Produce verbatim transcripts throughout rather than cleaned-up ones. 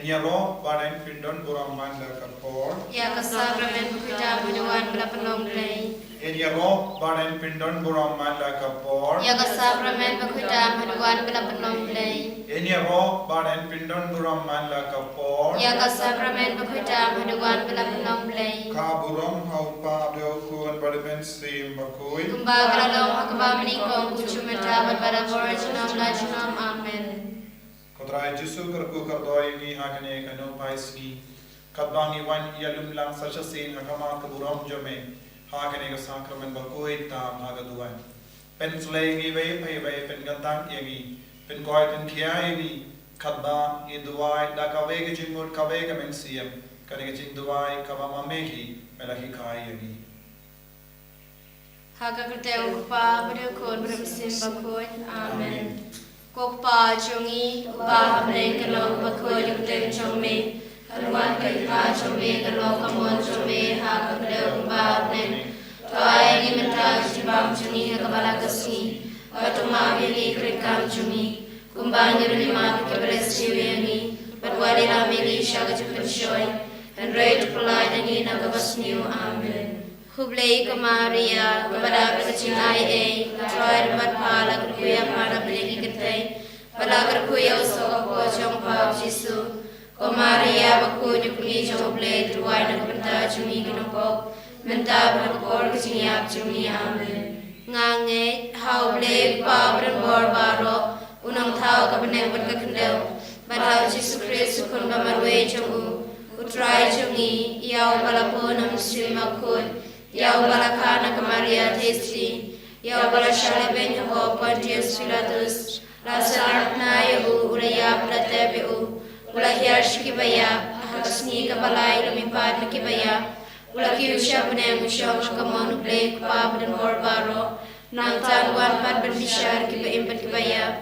Ïaroh ba dang pyndon burom man la ka por. Ïa ka sakramen bakhuid tam haduh ba la pynlong Blei. Ïaroh ba dang pyndon burom man la ka por. Ïa ka sakramen bakhuid tam haduh ba la pynlong Blei. Ïaroh ba dang pyndon burom man la ka por. Ïa ka sakramen bakhuid tam haduh ba la pynlong Blei. Ka burom ha u Kpa bad u Khun bad u Mynsiem Bakhuid. Kumba ka la long ha kaba nyngkong, kumjuh mynta bad barabor junom la junom. Amen. Ko Trai Jisu, kyrkhu kyrdoh ïa ngi ha kane ka nohpai sngi, katba ngi wan ïalum lang sa shisien ha khmat ka burom jong me ha kane ka sakramen bakhuid tam ha ka duwan. Pynshlei ïa ngi iwei pa iwei, pynkyntang ïa ngi, pynkoit pynkhia ïa ngi, katba ngi duwai da kawei ka jingmut, kawei ka mynsiem, kane ka jingduwai kaba ma me hi me la hikai ïa ngi. Ha ka kyrteng u Kpa bad u Khun bad u Mynsiem Bakhuid. Amen. Ko Kpa jong ngi uba ha bneng, ka long bakhuid ïa ka kyrteng jong me. Kan wan ka ïing jong me, kan long ka mon jong me ha ka kyrteng uba ha bneng. To ai ïa ngi mynta ka jingbam jong ngi ha kaba la ka sngi. Bad to map ïa ngi ki ryngkang jong ngi, kumba ngi ruh ngi map ïa kiba riewsniew ïa ngi. Bad wat ïalam ïa ngi sha ka jingpynshoi, hynrei to pyllait ïa ngi na kaba sniew. Amen. Khublei ko Maria, kaba dap da ka jingaiei, U Trai u don bad pha, la kyrkhu ïa pha na pdeng ki kynthei, bad la kyrkhu ïa u soh ka kpoh jong pha u Jisu. Ko Maria bakhuid, u kmie jong U Blei, to duwai na ka bynta jong ngi ki nongpop, mynta bad ha ka por ka jingïap jong ngi. Amen. Nga ngeit ha U Blei u Kpa badonbor baroh, u Nongthaw ka bneng bad ka khyndew, bad ha u Jisu Khrist u Khun ba marwei jong u, U Trai jong ngi, ïa uba la bun ha u Mynsiem Bakhuid, ïa uba la kha na ka Maria Theisotti, ïa uba la shah lehbeiñ ha u Pontius Pilatus, la sahnarphna ïa u, u la ïap, la tep ïa u, u la hiar sha kiba ïap, ha ka sngi kaba lai u la mihpat na kiba ïap, u la kiew sha bneng, u shong ha ka mon U Blei u Kpa badonbor baroh. Nangta un wan pat ban bishar ïa kiba im bad kiba ïap.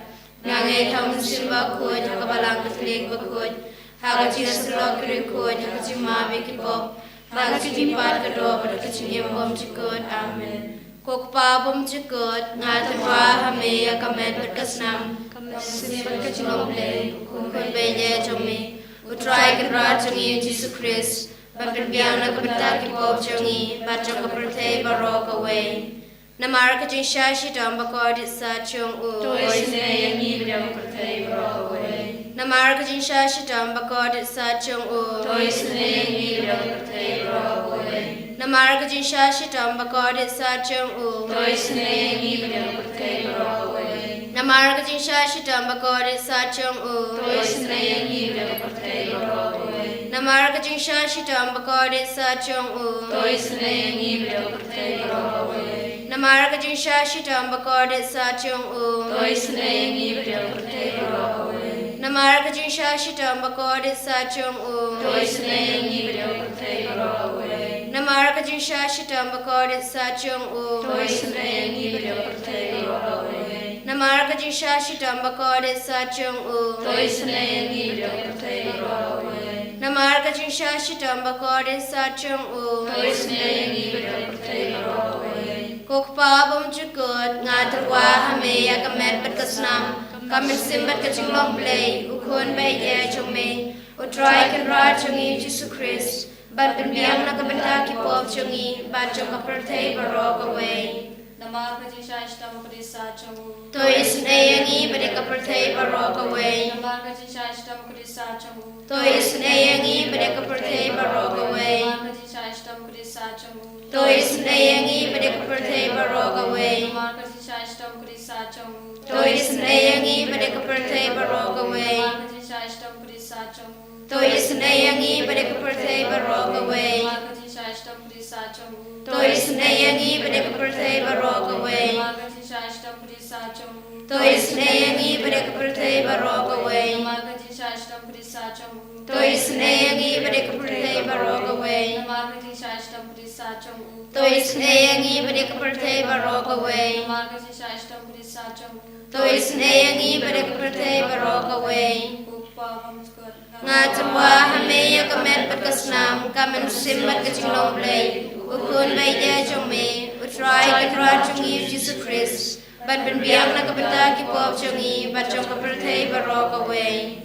Nga ngeit ha u Mynsiem Bakhuid, ha ka Balang Katholik bakhuid, ha ka jingïasyllok ki riewkhuid, ha ka jingmap ïa ki pop, ha ka jingmihpat ka doh, bad ha ka jingim bymjukut. Amen. Ko Kpa bymjukut, nga tyrwa ha me ïa ka met bad ka snam, ka mynsiem bad ka jinglong Blei, u Khun baieit jong me, U Trai Kynrad jong ngi u Jisu Khrist, ban pynbiang na ka bynta ki pop jong ngi bad jong ka pyrthei baroh kawei. Namar ka jingshah shitom bakordit sat jong u, to isynei ïa ngi bad ïa ka pyrthei baroh kawei. Namar ka jingshah shitom bakordit sat jong u, to isynei ïa ngi bad ïa ka pyrthei baroh kawei. Namar ka jingshah shitom bakordit sat jong u, to isynei ïa ngi bad ïa ka pyrthei baroh kawei. Namar ka jingshah shitom bakordit sat jong u, to isynei ïa ngi bad ïa ka pyrthei baroh kawei. Namar ka jingshah shitom bakordit sat jong u, to isynei ïa ngi bad ïa ka pyrthei baroh kawei. Namar ka jingshah shitom bakordit sat jong u, to isynei ïa ngi bad ïa ka pyrthei baroh kawei. Namar ka jingshah shitom bakordit sat jong u, to isynei ïa ngi bad ïa ka pyrthei baroh kawei. Namar ka jingshah shitom bakordit sat jong u, to isynei ïa ngi bad ïa ka pyrthei baroh kawei. Namar ka jingshah shitom bakordit sat jong u, to isynei ïa ngi bad ïa ka pyrthei baroh kawei. Namar ka jingshah shitom bakordit sat jong u, to isynei ïa ngi bad ïa ka pyrthei baroh kawei. Ko Kpa bymjukut, nga tyrwa ha me ïa ka met bad ka snam, ka mynsiem bad ka jinglong Blei, u Khun baieit jong me, U Trai Kynrad jong ngi u Jisu Khrist, ban pynbiang na ka bynta ki pop jong ngi bad jong ka pyrthei baroh kawei. Namar ka jingshah shitom bakordit sat jong u, to isynei ïa ngi bad ïa ka pyrthei baroh kawei. Namar ka jingshah shitom bakordit sat jong u, to isynei ïa ngi bad ïa ka pyrthei baroh kawei. Namar ka jingshah shitom bakordit sat jong u, to isynei ïa ngi bad ïa ka pyrthei baroh kawei. Namar ka jingshah shitom bakordit sat jong u, to isynei ïa ngi bad ïa ka pyrthei baroh kawei. Namar ka jingshah shitom bakordit sat jong u, to isynei ïa ngi bad ïa ka pyrthei baroh kawei. Namar ka jingshah shitom bakordit sat jong u, to isynei ïa ngi bad ïa ka pyrthei baroh kawei. Namar ka jingshah shitom bakordit sat jong u, to isynei ïa ngi bad ïa ka pyrthei baroh kawei. Namar ka jingshah shitom bakordit sat jong u, to isynei ïa ngi bad ïa ka pyrthei baroh kawei. Namar ka jingshah shitom bakordit sat jong u, to isynei ïa ngi bad ïa ka pyrthei baroh kawei. Namar ka jingshah shitom bakordit sat jong u, to isynei ïa ngi bad ïa ka pyrthei baroh kawei. Ko Kpa bymjukut, nga tyrwa ha me ïa ka met bad ka snam, ka mynsiem bad ka jinglong Blei, u Khun baieit jong me, U Trai Kynrad jong ngi u Jisu Khrist, ban pynbiang na ka bynta ki pop jong ngi bad jong ka pyrthei baroh kawei.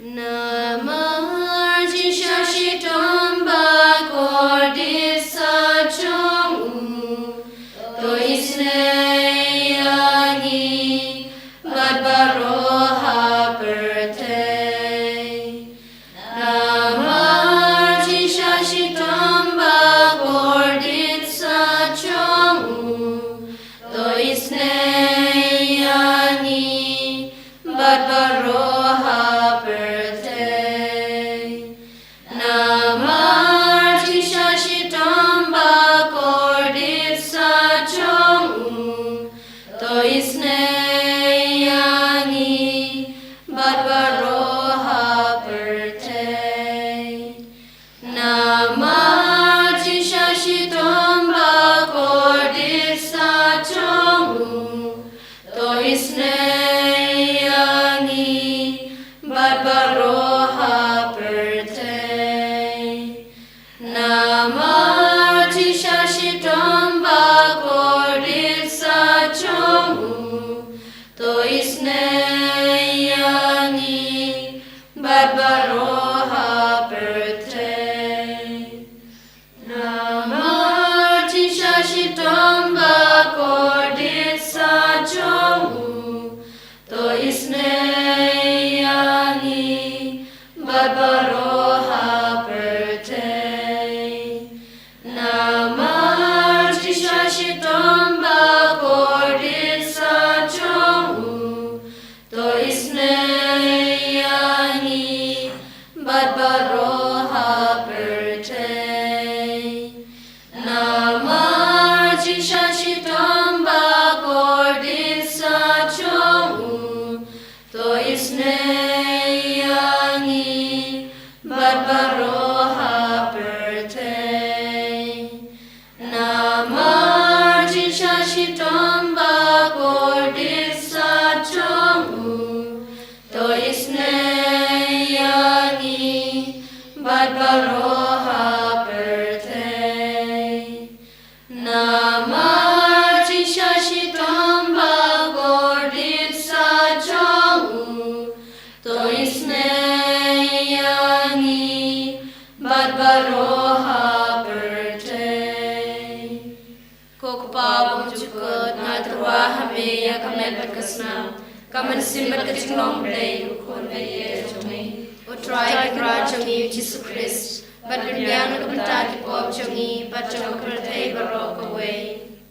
Namar jingshah shitom ba kordit sah jong u, to isynei ïa ngi bad baroh ha pyrthei. Namar jingshah shitom ba kordit sah jong u, to isynei ïa ngi bad baroh ha pyrthei. Namar jingshah shitom ba kordit sah jong u, to isynei ïa ngi bad baroh ha pyrthei. Namar jingshah shitom ba kordit sah jong u, to isynei ïa ngi bad baroh ha pyrthei. Namar jingshah shitom ba kordit sah jong u, to isynei ïa ngi bad baroh ha pyrthei. Namar jingshah shitom ba kordit sah jong u, to isynei ïa ngi bad baroh ha pyrthei. Namar jingshah shitom ba kordit sah jong u, to isynei ïa ngi bad baroh ha pyrthei. Namar jingshah shitom ba kordit sah jong u, to isynei ïa ngi bad baroh ha pyrthei. Namar jingshah shitom ba kordit sah jong u, to isynei ïa ngi bad baroh ha pyrthei. Namar jingshah shitom ba kordit sah jong u, to isynei ïa ngi bad baroh ha pyrthei. Ko Kpa bymjukut, nga tyrwa ha me ïa ka met bad ka snam, ka mynsiem bad ka jinglong Blei, U Khun baïeit jong me, U Trai Kynrad jong ngi U Jisu Khrist, ban pynbiang na ka bynta ki pop jong ngi bad jong ka pyrthei baroh kawei.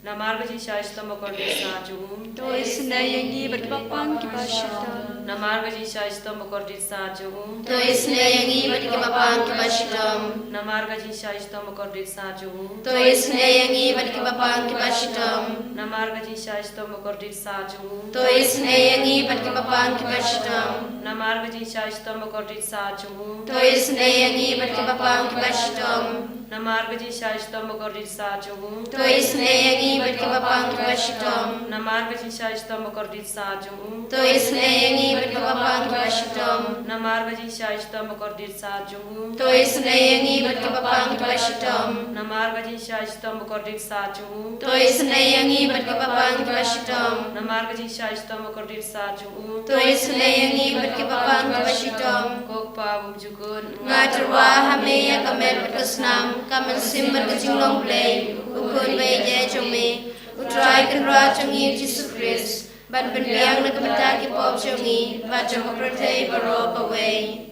Namar ka jingshah shitom ba kordit sah jong u, to isynei ïa ngi bad kiba pang kiba shitom. Namar ka jingshah shitom ba kordit sah jong u, to isynei ïa ngi bad kiba pang kiba shitom. Namar ka jingshah shitom ba kordit sah jong u, to isynei ïa ngi bad kiba pang kiba shitom. Namar ka jingshah shitom ba kordit sah jong u, to isynei ïa ngi bad kiba pang kiba shitom. Namar ka jingshah shitom ba kordit sah jong u, to isynei ïa ngi bad kiba pang kiba shitom. Namar ka jingshah shitom ba kordit sah jong u, to isynei ïa ngi bad kiba pang kiba shitom. Namar ka jingshah shitom ba kordit sah jong u, to isynei ïa ngi bad kiba pang kiba shitom. Namar ka jingshah shitom ba kordit sah jong u, to isynei ïa ngi bad kiba pang kiba shitom. Namar ka jingshah shitom ba kordit sah jong u, to isynei ïa ngi bad kiba pang kiba shitom. Namar ka jingshah shitom ba kordit sah jong u, to isynei ïa ngi bad kiba pang kiba shitom. Ko Kpa bymjukut, nga tyrwa ha me ïa ka met bad ka snam, ka mynsiem bad ka jinglong Blei, U Khun baïeit jong me, U Trai Kynrad jong ngi U Jisu Khrist, ban pynbiang na ka bynta ki pop jong ngi bad jong ka pyrthei baroh kawei.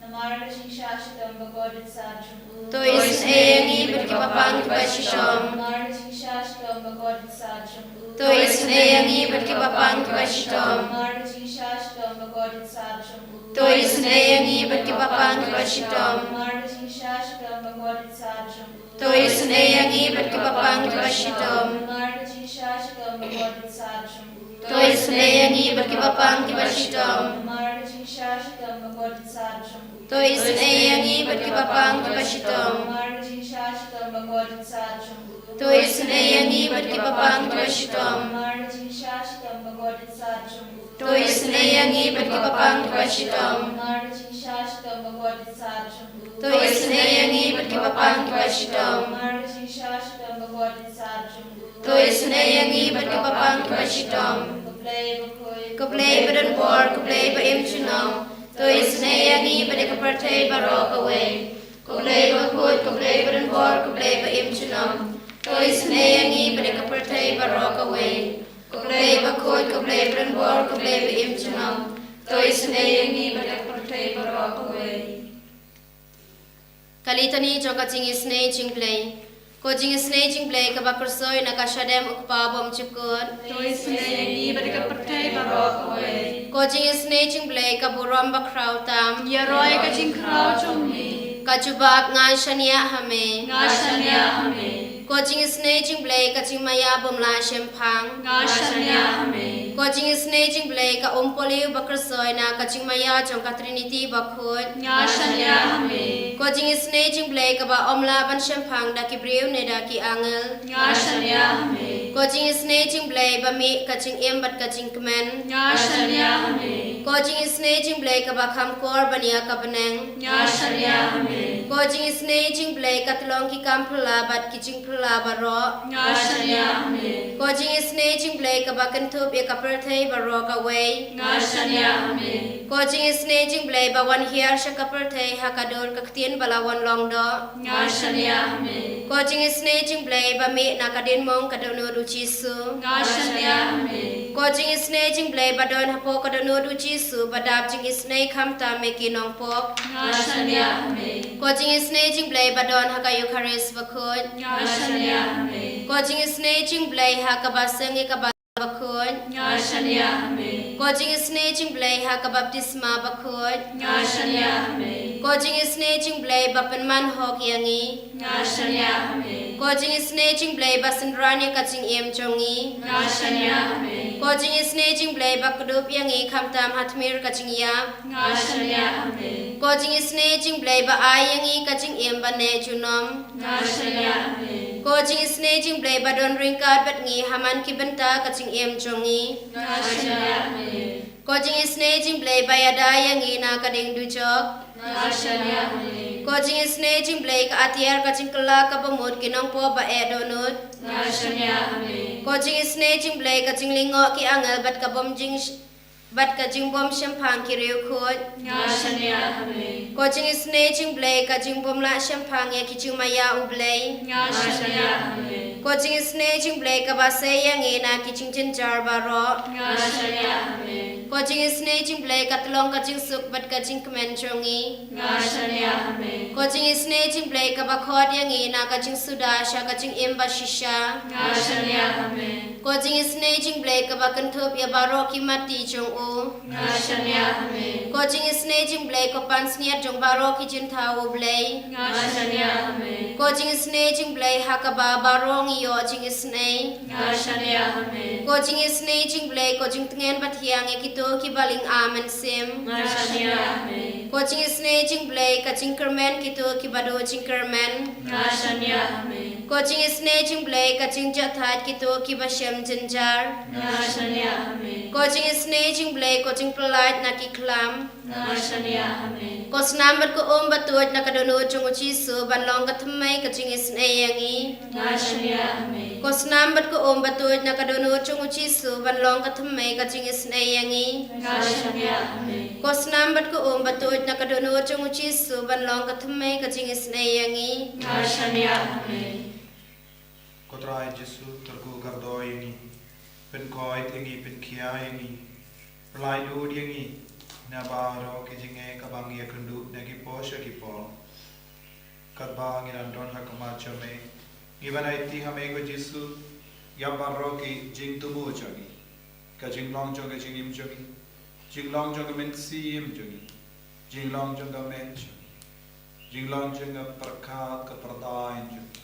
Namar ka jingshah shitom ba kordit sah jong u, to isynei ïa ngi bad kiba pang kiba shitom. Namar ka jingshah shitom ba kordit sah jong u, to isynei ïa ngi bad kiba pang kiba shitom. Namar ka jingshah shitom ba kordit sah jong u, to isynei ïa ngi bad kiba pang kiba shitom. Namar ka jingshah shitom ba kordit sah jong u, to isynei ïa ngi bad kiba pang kiba shitom. Namar ka jingshah shitom ba kordit sah jong u, to isynei ïa ngi bad kiba pang kiba shitom. Namar ka jingshah shitom ba kordit sah jong u, to isynei ïa ngi bad kiba pang kiba shitom. Namar ka jingshah shitom ba kordit sah jong u, to isynei ïa ngi bad kiba pang kiba shitom. Namar ka jingshah shitom ba kordit sah jong u, to isynei ïa ngi bad kiba pang kiba shitom. Namar ka jingshah shitom ba kordit sah jong u, to isynei ïa ngi bad kiba pang kiba shitom. Namar ka jingshah shitom ba kordit sah jong u, to isynei ïa ngi bad kiba pang kiba shitom. Ko Blei bakhuid, ko Blei badonbor, ko Blei ba im junom, to To isynei ïa ngi bad ïa ka pyrthei baroh kawei. Ko Blei bakhuid, ko Blei badonbor, ko Blei ba im junom. To isynei ïa ngi bad ïa ka pyrthei baroh kawei. Ko Blei bakhuid, ko Blei badonbor, ko Blei ba im junom. To isynei ïa ngi bad ïa ka pyrthei baroh kawei. Ka Litani jong ka jingisynei jingblei. Ko jingisynei jingblei kaba kyrsoi na ka shadem u Kpa bymjukut. To isynei ïa ngi bad ïa ka pyrthei baroh kawei. Ko jingisynei jingblei ka burom bakhraw tam. Ïaroh ïa ka jingkhraw jong ngi. Ka jubab, nga shaniah ha me. Nga shaniah ha me. Ko jingisynei jingblei ka jingmaïa bymlah shemphang. Nga shaniah ha me. Ko jingisynei jingblei ka umpohliew ba kyrsoi na ka jingmaïa jong ka Trinity bakhuid. Nga shaniah ha me. Ko jingisynei jingblei kaba ym lah ban shemphang da ki briew ne da ki angel. Nga shaniah ha me. Ko jingisynei jingblei ba mih ka jingim bad ka jingkmen. Nga shaniah ha me. Ko jingisynei jingblei kaba kham kor ban ïa ka bneng. Nga shaniah ha me. Ko jingisynei jingblei ka tyllong ki kam phylla bad ki jingphylla baroh. Nga shaniah ha me. Ko jingisynei jingblei kaba kynthup ïa ka pyrthei baroh kawei. Nga shaniah ha me. Ko jingisynei jingblei ba wan hiar sha ka pyrthei ha ka dur ka ktien ba la wan long doh. Nga shaniah ha me. Ko jingisynei jingblei ba mih na ka diengmong ka dohnud u Jisu. Nga shaniah ha me. Ko jingisynei jingblei ba don hapoh ka dohnud u Jisu ba dap jingisynei khamtam ïa ki nongpop. Nga shaniah ha me. Ko jingisynei jingblei ba don ha ka Eukharist bakhuid. Nga shaniah ha me. Ko jingisynei jingblei ha kaba seng ïa ka Baibl bakhuid. Nga shaniah ha me. Ko jingisynei jingblei ha ka baptisma bakhuid. Nga shaniah ha me. Ko jingisynei jingblei ba pynman hok ïa ngi. Nga shaniah ha me. Ko jingisynei jingblei ba synran ïa ka jingim jong ngi. Nga shaniah ha me. Ko jingisynei jingblei ba kdup ïa ngi khamtam ha tmier ka jingïap. Nga shaniah ha me. Ko jingisynei jingblei ba ai ïa ngi ka jingim ba neh junom. Nga shaniah ha me. Ko jingisynei jingblei ba don ryngkat bad ngi ha man ki bynta ka jingim jong ngi. Nga shaniah ha me. Ko jingisynei jingblei ba ïada ïa ngi na ka ding dujok. Nga shaniah ha me. Ko jingisynei jingblei ka atiar ka jingkylla kaba mut ki nongpop ba eh dohnud. Nga shaniah ha me. Ko jingisynei jingblei ka jinglyngngoh ki angel bad ka bym jing bad ka jingbym shemphang ki riewkhuid. Nga shaniah ha me. Ko jingisynei jingblei ka jingbym lah shemphang ïa ki jingmaïa u Blei. Nga shaniah ha me. Ko jingisynei jingblei kaba sei ïa ngi na ki jingjynjar baroh. Nga shaniah ha me. Ko jingisynei jingblei ka tyllong ka jingsuk bad ka jingkmen jong ngi. Nga shaniah ha me. Ko jingisynei jingblei kaba khot ïa ngi na ka jingsuda sha ka jingim bashisha. Nga shaniah ha me. Ko jingisynei jingblei kaba kynthup ïa baroh ki matti jong u. Nga shaniah ha me. Ko jingisynei jingblei ko pansngiat jong baroh ki jingthaw u Blei. Nga shaniah ha me. Ko jingisynei jingblei ha kaba baroh ngi ïoh jingisynei. Nga shaniah ha me. Ko jingisynei jingblei ko jingtngen bathiang ïa kito kiba lyngkha mynsiem. Nga shaniah ha me. Ko jingisynei jingblei ka jingkyrmen kito kiba duh jingkyrmen. Nga shaniah ha me. Ko jingisynei jingblei ka jingjahthait kito kiba shem jynjar. Nga shaniah ha me. Ko jingisynei jingblei ko jingpyllait na ki khlam. Nga shaniah ha me. Ko snam bad ko um batuid na ka dohnud jong u Jisu ban long ka thymmei ka jingisynei ïa ngi. Nga shaniah ha me. Ko snam bad ko um batuid na ka dohnud jong u Jisu ban long ka thymmei ka jingisynei ïa ngi. Nga shaniah ha me. Ko snam bad ko um batuid na ka dohnud jong u Jisu ban long ka thymmei ka jingisynei ïa ngi. Nga shaniah ha me. Ko Trai Jisu, kyrkhu kyrdoh ïa ngi, pynkhuid ïa ngi, pynkhiah ïa ngi, pyllait ud ïa ngi na baroh ki jingeh kaba ngi ïakynduh na ki por sha ki por. Katba ngi dang don ha khmat jong me, ngi wan aiti ha me ko Jisu ïa baroh ki jingthmu jong ngi, ka jinglong jong ka jingim jong ngi, jinglong jong ka mynsiem jong ngi, jinglong jong ka met jong ngi, jinglong jong ka pyrkhat ka pyrthai jong ngi.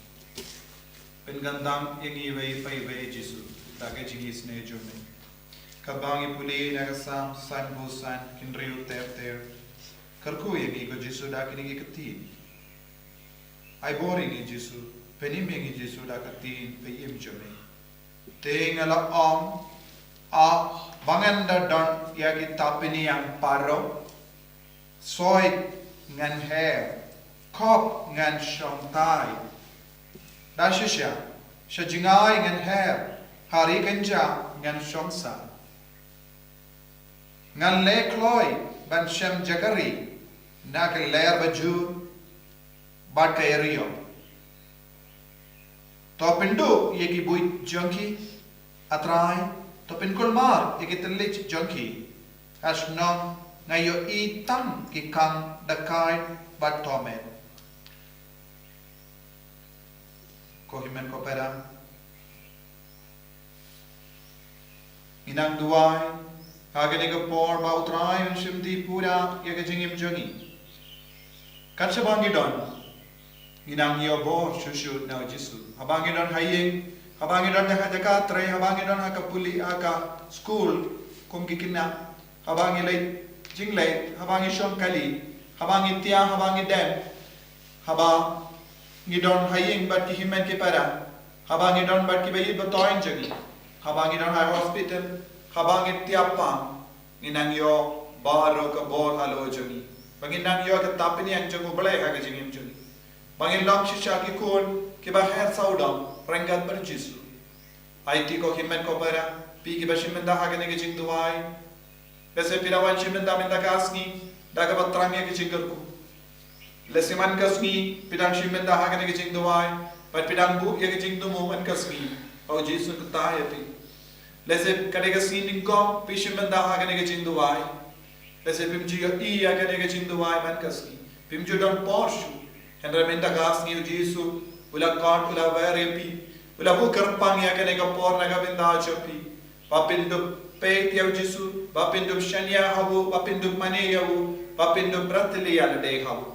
Pynkyndang ïa ngi iwei pa iwei Jisu da ka jingisynei jong me. Katba ngi pule na ka Salm sanphew san, hynriew ter ter. Kyrkhu ïa ngi ko Jisu da kine ki ktien. Ai bor ïa ngi Jisu, pynim ïa ngi Jisu da ka ktien ba im jong me. Te nga la ong, ah, ba ngan da don ïa kita pynïang baroh, soi ngan her, khop ngan shong tai. Da shisha sha jngai ngan her, ha ri kynja ngan shong sah. Ngan leh kloi ban shem jaka ri na ka lyer bajur bad ka ïa ri ïoh. To pynduh ïa ki buit jong ki, A Trai, to pynkulmar ïa ki thylliej jong ki. Ka shnong nga ïohi tang ki kam da kai bad to met. Ko hynmen ko para, ngi nang duwai ha kane ka por ba U Trai un shim ti pura ïa ka jingim jong ngi. Kat shaba ngi don, ngi nang ïoh bor shuh shuh na U Jisu. Haba ngi don ha ïing, haba ngi don ha jaka trei, haba ngi don ha ka pule, ha ka skul, kum ki khynnah, haba ngi leit jingleit, haba ngi shong kali, haba ngi thiah, haba ngi dem, haba ngi don ha ïing bad ki hynmen ki para, haba ngi don bad kiba ïeit ba thoiñ jong ngi, haba ngi don ha hospital, haba ngi thiah pang, ngi nang ïoh baroh ka bor halor jong ngi. Ba ngi nang ïoh ka tapynïeng jong U Blei ha ka jingim jong ngi. Ba ngin long shisha ki khun kiba her sawdong ryngkat bad U Jisu. Aiti ko hynmen ko para, phi kiba shim bynta ha kane ka jingduwai. Lehse phi da wan shim bynta mynta ka sngi da kaba thrang ïa ka jingkyrkhu. Lehse man ka sngi phi dang shim bynta ha kane ka jingduwai, bad phi dang buh ïa ka jingthmu man ka sngi. Ba U Jisu un kyrpad ïa phi. Lehse kane ka sngi nyngkong phi shim bynta ha kane ka jingduwai. Lehse phim ju ïohi ïa kane ka jingduwai man ka sngi, phim ju don por shuh. Hynrei mynta ka sngi U Jisu u la khot, u la wer ïa phi, u la buh kyrpang ïa kane ka por na ka bynta jong phi. Ba phin dup peit ïa U Jisu, ba phin dup shaniah ha u, ba phin dup mane ïa u, ba phin dup bret ïa lade ha u.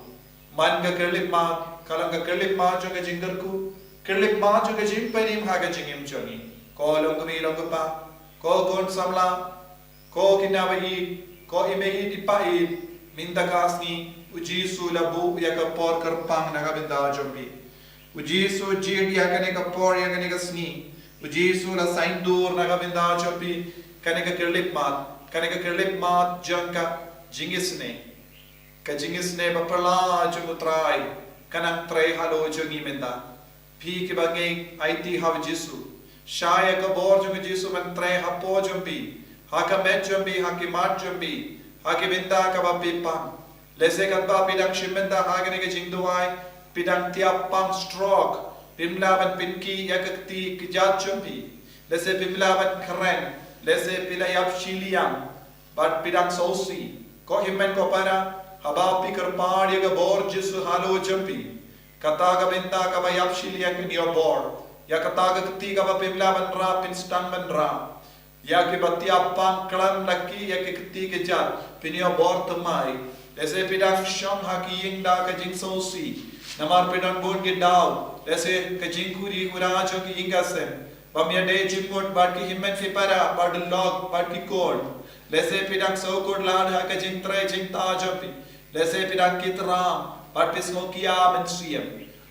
Man ka khyllipmat ka long ka khyllipmat jong ka jingkyrkhu, khyllipmat jong ka jingpynim ha ka jingim jong ngi. Ko long kmie long kpa, ko khun samla, ko khynnah ba ïeit, ko i mei ïeit i pa ïeit, mynta ka sngi U Jisu la buh ïa ka por kyrpang na ka bynta jong phi. U Jisu jied ïa kane ka por, ïa kane ka sngi. U Jisu la saiñdur na ka bynta jong phi. Kane ka khyllipmat, kane ka khyllipmat jong ka jingisynei. Ka jingisynei ba phylla jong U Trai ka nang trei halor jong ngi mynta. Phi kiba ngeit, aiti ha U Jisu. Shah ïa ka bor jong U Jisu ban trei hapoh jong phi, ha ka met jong phi, ha ki mat jong phi, ha ki bynta kaba phi pang. Lehse katba phi dang shim bynta ha kane ka jingduwai, phi dang thiah pang stroke, phim lah ban pynkhih ïa ka kti kjat jong phi. Lehse phim lah ban kren, lehse phi la ïap shiliang. Bad phi dang sngewsih, ko hynmen ko para, haba phi kyrpad ïa ka bor Jisu halor jong phi, kata ka bynta kaba ïap shiliang kan ïoh bor. Ïa kata ka kti kaba phim lah ban rah, phin sdang ban rah. Ïa kiba thiah pang khlem la khih ïa ki kti kjat, phin ïoh bor thymmai. Lehse phi dang shong ha ki ïing da ka jingsngewsih, namar phi don bun ki daw, lehse ka jingkhuid khuid jong ki ïing ka sem, bym ïadei jingmut bad ki hynmen ki para, bad ki lok, bad ki khun. Lehse phi dang sngewkhuslai ha ka jingtrei jingthaw jong phi. Lehse phi dang kit ram, bad phi sngew ki ïa mynsiem.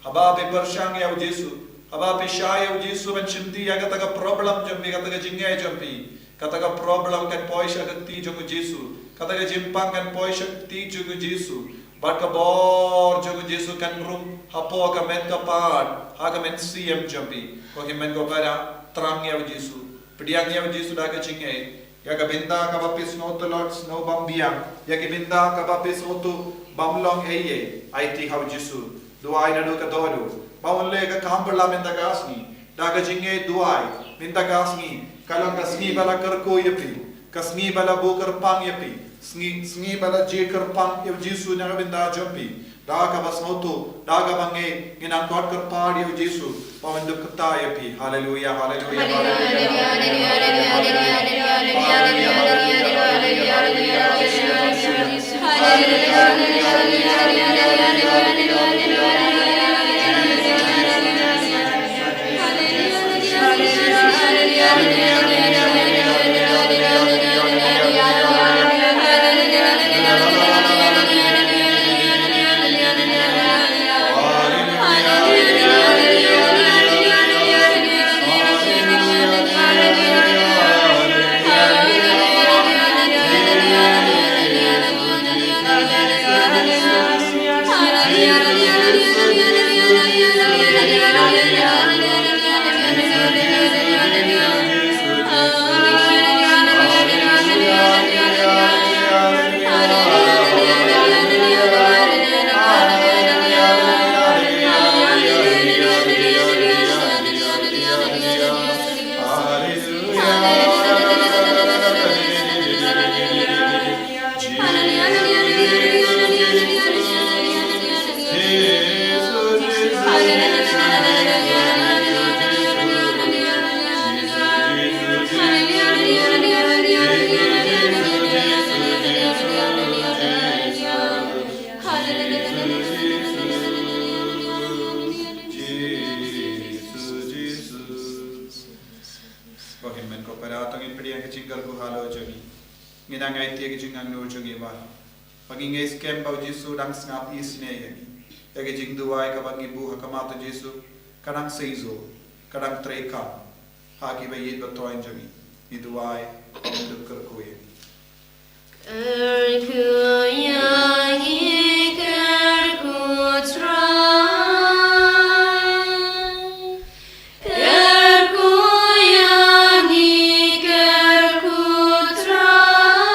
Haba phi pyrshang ïa U Jisu, haba phi shah ïa U Jisu ban shim ti ïa kata ka problem jong phi, kata ka jingeh jong phi, kata ka problem kan poi sha ka kti jong U Jisu, kata ka jingpang kan poi sha ka kti jong U Jisu. Bad ka bor jong U Jisu kan rung hapoh ka met ka phad, ha ka mynsiem jong phi. Ko hynmen ko para, thrang ïa U Jisu. Pdiang ïa U Jisu da ka jingngeit. Ïa ka bynta kaba phi sngewtyllot, sngewbymbiang, ïa ka bynta kaba phi sngewthuh bym long ei ei, aiti ha U Jisu. Duwai naduh ka dohnud ba un leh ka kam phylla mynta ka sngi. Da ka jingngeit duwai, mynta ka sngi ka long ka sngi ba la kyrkhu ïa phi, ka sngi ba la buh kyrpang ïa phi, sngi, sngi ba la jied kyrpang ïa U Jisu na ka bynta jong phi. Da kaba sngewthuh, da kaba ngeit, ngin nang khot kyrpad ïa U Jisu ba un dup kyrteng ïa phi. Haleluia, haleluia, haleluia. Ko hynmen ko para, to ngin pdiang ka jingkyrkhu halor jong ngi. Ngin nang ai ïa ka jingangnud jong ngi ba, ba ngi ngeit skhem ba u Jisu u dang sngap isynei ïa ngi, ïa ka jingduwai kaba ngi buh ha khmat u Jisu ka dang seisoh, ka dang treikam ha ki ba ïeit ba thoiñ jong ngi. Ngi duwai, ngi kyrkhu ïa ngi. Kyrkhu ïa ngi, kyrkhu Trai. Kyrkhu ïa ngi, kyrkhu Trai.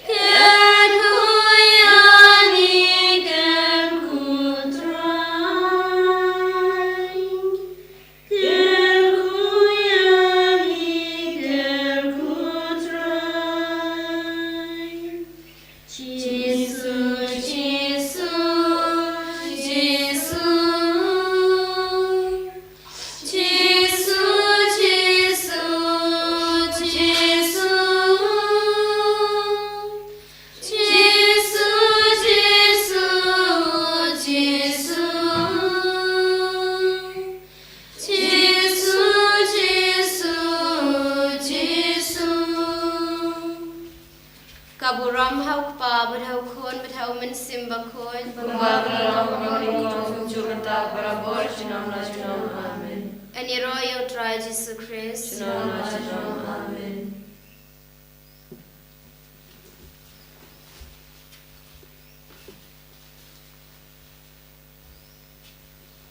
Kyrkhu ïa ngi, kyrkhu Trai. Kyrkhu ïa ngi, kyrkhu Trai. Jisu, Jisu, Jisu. Jisu, Jisu, Jisu. Jisu, Jisu, Jisu. Jisu, Jisu, Jisu. Ka burom ha u Kpa, bad ha u Khun, bad ha u Mynsiem Bakhuid. Kumba ka la long, kumba ka long, kumjuh mynta, barabor, junom la junom. Amen. Ngan ïaroh ïa u Trai Jisu Khrist. Junom la junom. Amen.